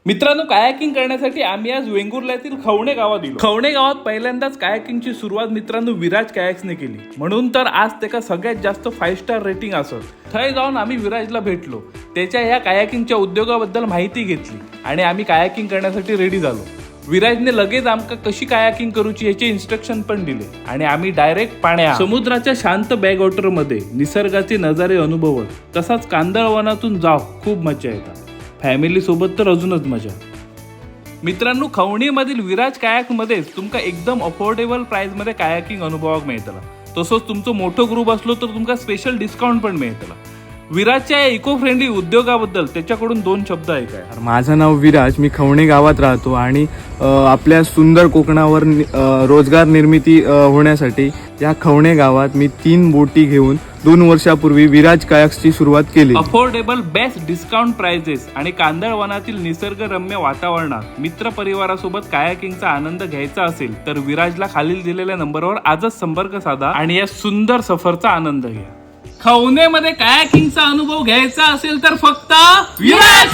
मित्रांनो, कायाकिंग करण्यासाठी आम्ही आज वेंगुर्ल्यातील खवणे गावात गेलो. खवणे गावात पहिल्यांदाच कायाकिंगची सुरुवात मित्रांनो विराज कायाक्सने केली, म्हणून तर आज त्याका सगळ्यात जास्त 5 स्टार रेटिंग असत. थंय जाऊन आम्ही विराजला भेटलो, त्याच्या ह्या कायाकिंगच्या उद्योगाबद्दल माहिती घेतली आणि आम्ही कायाकिंग करण्यासाठी रेडी झालो. विराजने लगेच आमका कशी कायाकिंग करूची याचे इन्स्ट्रक्शन पण दिले आणि आम्ही डायरेक्ट पाण्या समुद्राच्या शांत बॅकवॉटरमध्ये निसर्गाचे नजारे अनुभवत तसाच कांदळवनातून जाव खूप मजा येतात. फॅमिली सोबत तर अजूनच मजा. मित्रांनो, खवणीमधील विराज कायाक मध्येच तुमका एकदम अफोर्डेबल प्राइसमध्ये कायाकिंग अनुभवाक मिळतला. तसंच तुमचं मोठं ग्रुप असलो तर तुमका स्पेशल डिस्काउंट पण मिळतला. विराजच्या या इको फ्रेंडली उद्योगाबद्दल त्याच्याकडून दोन शब्द ऐकाय. माझं नाव विराज, मी खवणे गावात राहतो आणि आपल्या सुंदर कोकणावर रोजगार निर्मिती होण्यासाठी या खवणे गावात मी 3 बोटी घेऊन 2 वर्षापूर्वी विराज कायाक्सची सुरुवात केली. अफोर्डेबल बेस्ट डिस्काउंट प्राइजेस आणि कांदळवनातील निसर्गरम्य वातावरणात मित्र परिवारासोबत कायाकिंगचा आनंद घ्यायचा असेल तर विराजला खालील दिलेल्या नंबरवर आजच संपर्क साधा आणि या सुंदर सफरचा आनंद घ्या. खवणेमध्ये कायाकिंगचा अनुभव घ्यायचा असेल तर फक्त विराज.